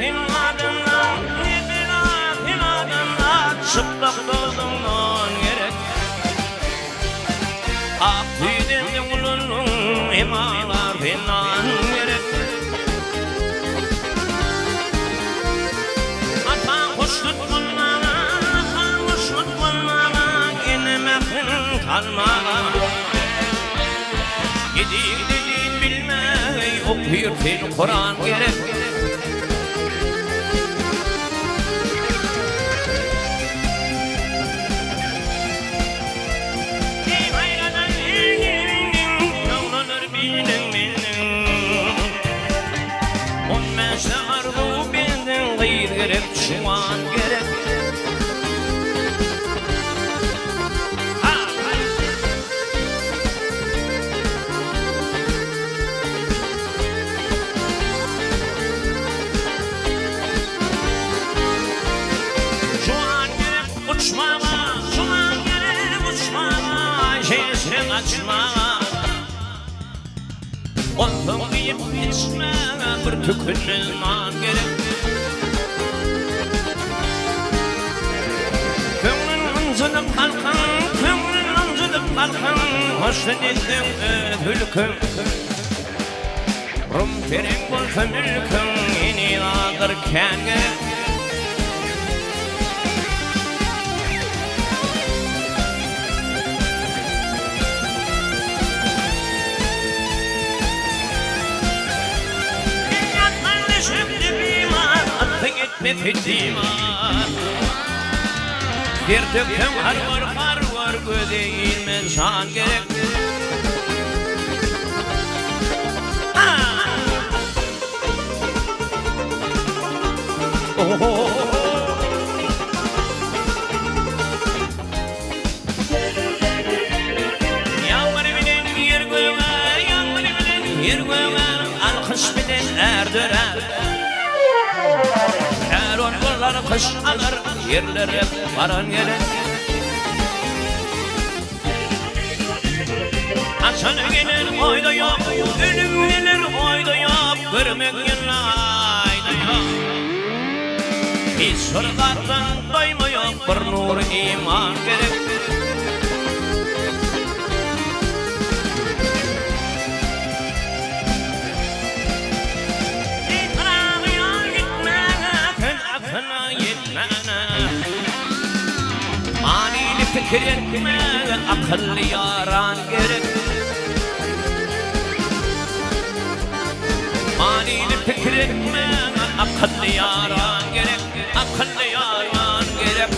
sen adamdan, ne bela sen adamdan, Çyplak dostuňdan gerek. Ak süýdemden ulandyň, Hemala sen nan gerek. Ataň hoşnut bolmaga, Ataň hoşnut bolmaga, Ene mährin salmaga. Yediğini din bilmey Okyr sen Kuran gerek. Ey hayradan Doglanır bildiň bildiň On bäşde arzuw bildiň Gyz gerek çuwan gerek. Juwan gerek uçmaga, juwan gerek uçmaga, Şeýşe gaçmaga. Onsoň iýip içmäge bir tükünmez nan gerek. Köňlün ynjydyp halkyň, köňlün ynjydyp halkyň, Hoşnut etseň öz ülkäň. Rum pereň bolsa mülküň, Heniz azdyr kän gerek. Ýatman düşekde bimar, Atsa gitmesi timar. Ter dökseň harwar harwar, Göze ilmez şan gerek. Ýagmyr bilen ýer göge, ýagmyr bilen ýer göge, Alkyş bilen är dörär. Är ol alkyş alar, ýerlere baran gelen. Haçan geler oýda ýok, ölüm geler oýda ýok, Görmek ýyl aýda ýok. Hiç bir zatdan doýma ýok, bir nur iman gerek. Eý Pyragy ýol gitmäge, söz akyla ýetmäne. Manyly pikir etmäge akylly ýaran gerek. Manyly pikir etmäge akylly ýaran gerek, akylly ýaran gerek.